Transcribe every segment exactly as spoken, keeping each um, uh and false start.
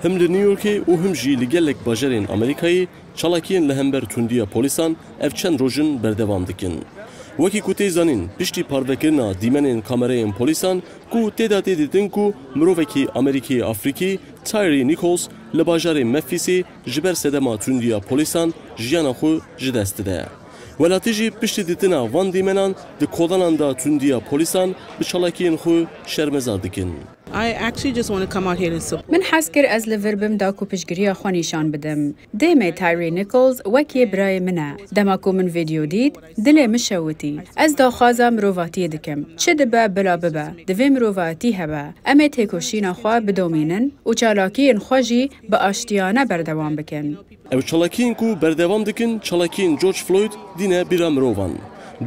Him li New Yorkê û him jî li gelek bajarên Amerîkayê çalakiyên li hember tundiya polîsan ev çend roj in berdewam dikin. Wekî ku tê zanîn, piştî parvekirina dîmenên kamereyên polîsan ku tê de tê dîtin ku mirovekî Amerîkî-Afrîkî Tyree Nichols li bajarê Memphisê ji ber sedema tundiya polîsan jiyana xwe ji dest dide. Welatî jî piştî dîtina van dîmenan di kolanan de tundiya polîsan bi çalakiyên xwe şermezar dikin. I actually just want to come out here and support. Min hez kir ez li vir bim da ku piştgiriya xwe nîşan bidim. Dêmê Tyree Nichols wekî birayê min e. Dema ku min vîdeo dît, dilê min şewitî. Ez daxwaza mirovatiyê dikim. Çi dibe bila bibe, divê mirovatî hebe. Em ê têkoşîna xwe bidomînin û çalakiyên xwe jî bi aştiyane berdewam bikin. Ew çalakiyên ku berdewam dikin, çalakiyên George Floyd dîne bîra mirovan.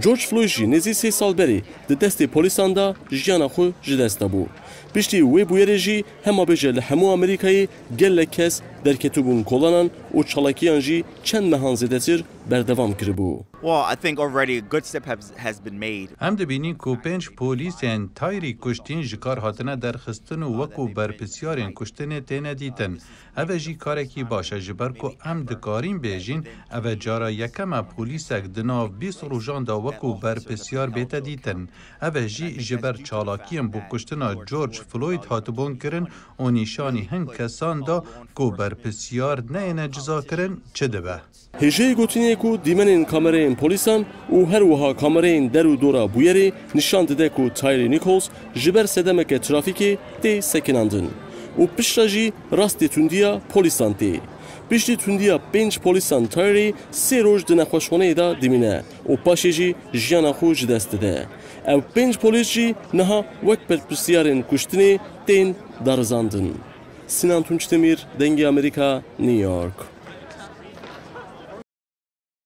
George Floyd jî nêzî sê sal berê di destê polîsan de jiyana xwe ji dest dabû. Piştî wê bûyerê jî hema bêje li hemû Amerîkayê gelek kes derketibûn kolanan û çalakiyan jî çend mehan zêdetir berdewam kiribû. Well, I think already a good step has, has been made. Em dibînin ku pênc polîsên Tyree kuştîn ji kar hatine derxistin û wekû berpisyarên kuştinê têne dîtin. Ev e jî karekî baş e, ji ber ku em dikarîn bêjin, ev e cara yekem e polîsek di nav bîst rojan de wekû berpisyar bête dîtin. Ev e jî ji ber çalakiyên bo kuştina George Floyd hatibûn kirin û nîşanî hin kesan da ku berpisyar neyêne cizakirin çi dibe. Hêjayî gotinê ye ku dîmenên kamereyên polîsan û her wiha kamereyên der û dora bûyerê nîşan dide ku Tyree Nichols ji ber sedemeke trafîkê tê sekinandin û piştre jî rastê tundiya polîsan tê. Piştî tundiya pênc polîsan Tyree sê roj di nexweşxaneyê de dimîne û paşê jî jiyana xwe ji dest dide. Ew pênc polîs jî niha wek berpirsiyarên kuştinê tên darizandin. Sinan Tunçdemîr, Dengê Amerîka, New York.